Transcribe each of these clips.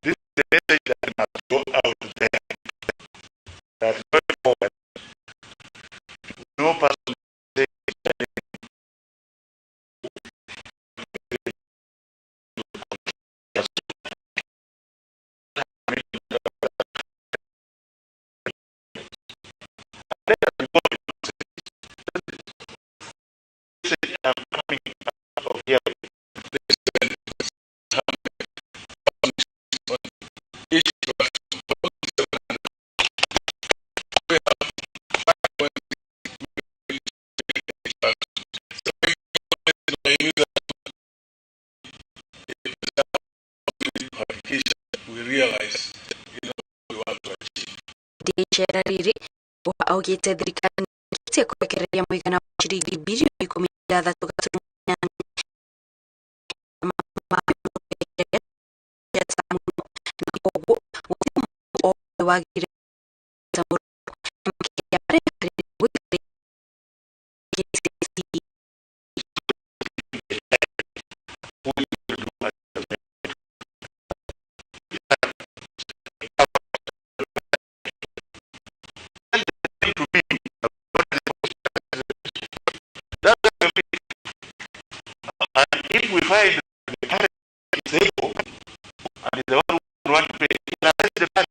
This is the message that must go out there. That going forward, no person I'm coming out of here. We realize, we want to achieve. And if we find the parent is able and is the one who want to pay, arrest the parent.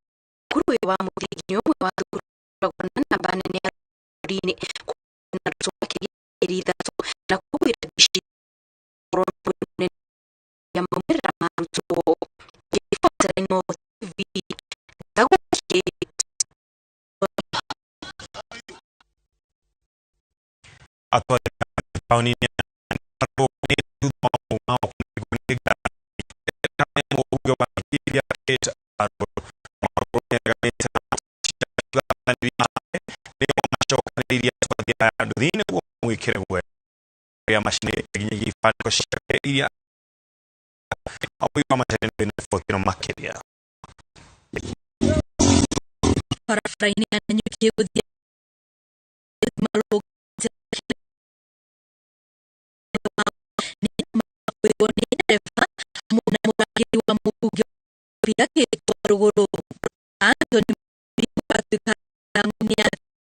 Tauni ya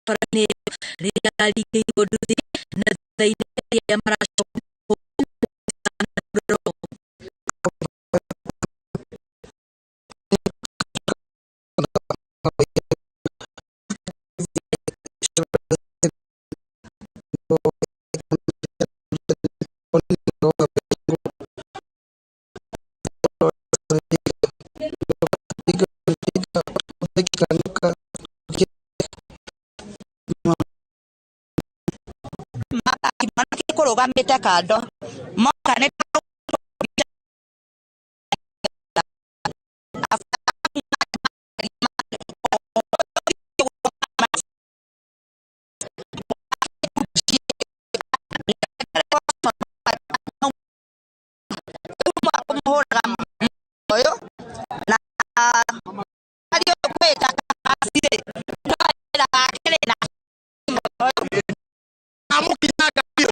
barabara-inĩ ĩyo rĩrĩa aringĩirwo nduthi na thutha-inĩ arĩa maracoka. Kũrũgamĩte kando moka nĩ kũmũhũraga ũyũ na ariũ kwĩta acirĩ gake na Amũkinyanga biũ.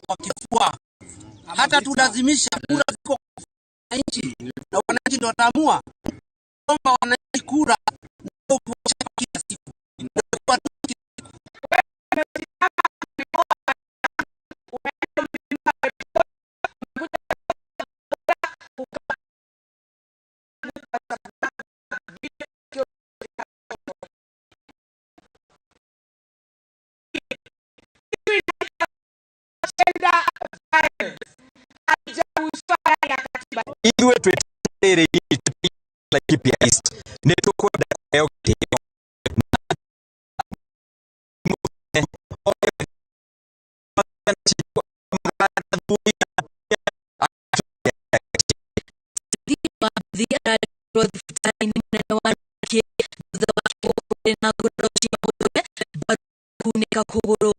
Kwa kifua hata tulazimisha kura ziko wananchi na wananchi ndio wataamua kwamba wananchi kura ndio kila siku. Ithuĩ twĩtĩrĩire Laikipia East nĩ tũkwenda kũheo gĩtĩo. Thibitarĩ-inĩ mũnene wa Nairobi thutha wake gũkorwo na nguraro cia mũtwe, mbaru, kunĩka kũgũrũ.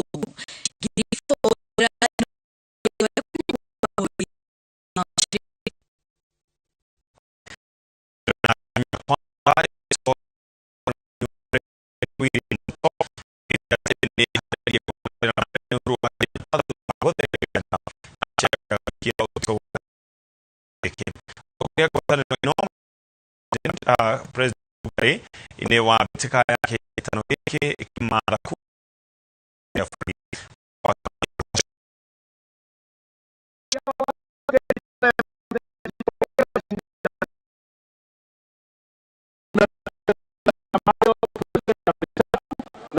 President wa mbĩtĩka ya kĩhĩtahĩtano gĩkĩ ĩkĩmatha ya bũrũri.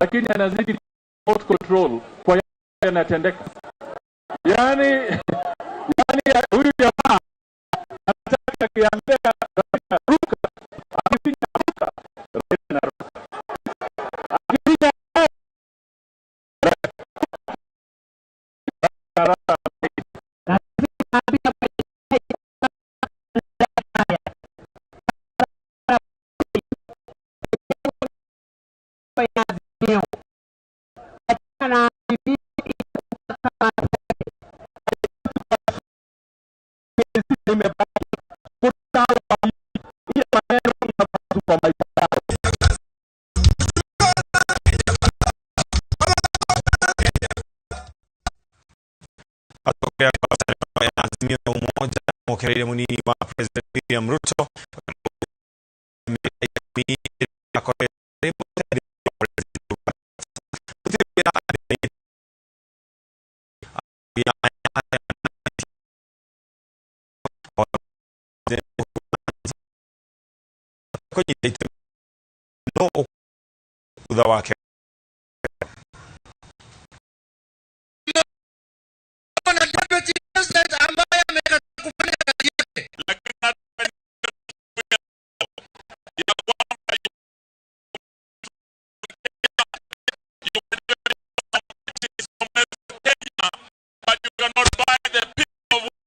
Lakini anazidi control kwa yanatendeka. Yani huyu jamaa anataka kiambia Raila ruka, akipiga ruka, Raila anaruka. Akipiga Atongoria ya Azimio la Umoja mokereire munini wa President William Ruto. No thutha wake. Na deputy president ambaye amekataa kufanya kazi yake. But you cannot buy the people of